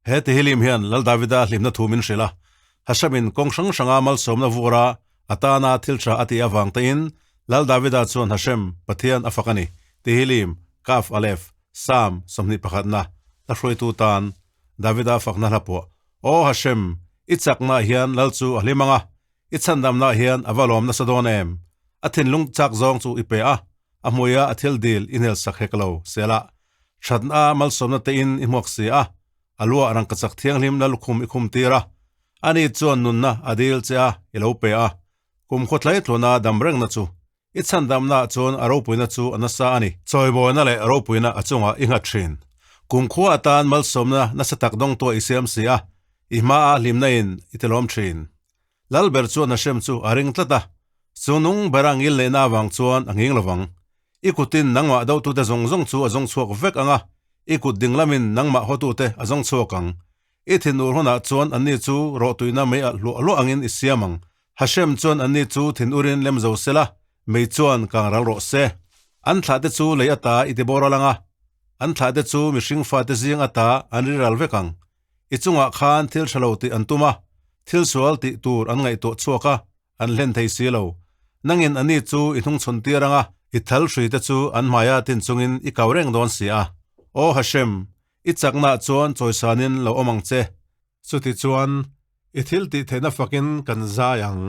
He Tehillim hian Lal Davida hlimna thu min hrilh a, Hashemin kawng hrang hranga malsawmna vura a tana thil tha a tih avang tein Lal Davida chuan Hashem, Pathian a fak a ni. Tehillim, Kaf Aleph, Psalm 21na, hla hruaitu tan Davida fakna hla pawh, Aw Hashem, i chaknaah hian Lal chu a hlim ang a, i chhandamnaah hian a va lawm nasa dawn em? A thinlung chak zawng chu i pe a, a hmuia a thil dil i hnial sak hek lo, sela. Thatna malsawmna tein i hmuak si a, a luah rangkachak thianghlim la lukhum i khum tir a, ani chuan nunna a dil che a, i lo pe a. Kum khawtlai tluana dam rengna chu i chhandamnaah chuan a ropuina chu a nasa a ni. Chawibawina leh ropuina a chungah i nghat thin. Kum khua atan malsawmna nasa tak dawngtuah i siam si a, i hmaa hlimna in i tilawm thin. Lalber chuan Hashem chu a ring tlat a, chu nung bera ngil neihna avang chuan a nghing lovang. I kutin nangmah dotute zawng zawng chu a zawng chhuak vek ang a, i kut ding lamin nangmah hawtute a zawng chhuak ang. I thinur hunah chuan anni chu rawhtuina mei alh hluah hluah angin i siam ang. Hashem chuan anni chu thinurin lem zo sela, mei chuan kang ral rawh se. An thlahte chu lei ata i ti bawr al ang a, an thlahte chu mihring fate zing ata an ri ral vek ang. I chungah khan thil tha lo tih an tum a, thil sual tih tur an ngaihtuah chhuak a, an hlen thei si lo. Nangin ani chu i hnungchhawn tir ang a, i thal hrui te chu an hmaia tin chungin i kau reng dawn si a. Aw Hashem, i chaknaah chuan chawisanin lo awm ang che. Chutichuan, i thil tih theihna fakin kan zai ang.